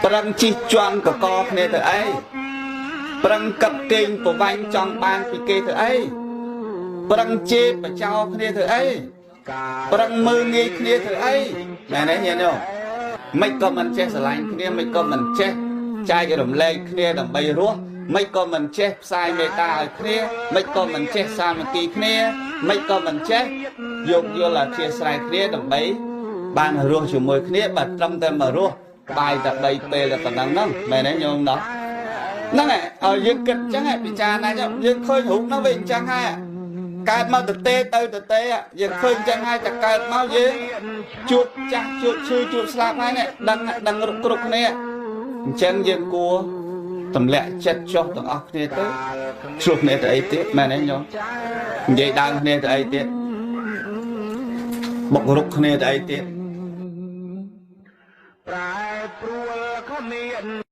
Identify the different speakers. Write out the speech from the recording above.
Speaker 1: ប្រឹងជិះជាន់កកគ្នាទៅអីប្រឹងកឹបកេងប្រវាញ់ចង់បានពីគេទៅអីប្រឹងជេរបចោគ្នាទៅអីប្រឹងមើលងាយគ្នាទៅអីមែនទេញាតិញោមមិនក៏មិនចេះស្រឡាញ់គ្នាមិនក៏មិនចេះចែករំលែកគ្នាដើម្បីរស់មិនក៏មិនចេះផ្សាយមេត្តាឲ្យគ្នាមិនក៏មិនចេះសាមគ្គីគ្នាមិនក៏មិនចេះយោគយល់អធិស្ឋានគ្នាដើម្បីបានរស់ជាមួយគ្នាបើត្រឹមតែមករស់បាយតែ3ពេលតែប៉ុណ្ណឹងហ្នឹងមែនទេញោមណោះហ្នឹងហើយឲ្យយើងគិតអញ្ចឹងពិចារណាយើងឃើញរូបហ្នឹងវាអញ្ចឹងហើយកើតមកទៅទេទៅទៅទេយើងឃើញអញ្ចឹងហើយតែកើតមកយើងជួបចាស់ជួបឈឺជួបស្លាប់ហើយនេះដឹងដឹងគ្រប់គ្នាអញ្ចឹងយើងគួរទម្លាក់ចិត្តចុះទាំងអស់គ្នាទៅឆ្លោះគ្នាទៅអីទៀតមែនទេញោមនិយាយដើមគ្នាទៅអីទៀតបុករុកគ្នាទៅអីទៀត
Speaker 2: ប្រែប្រួលគ្មាន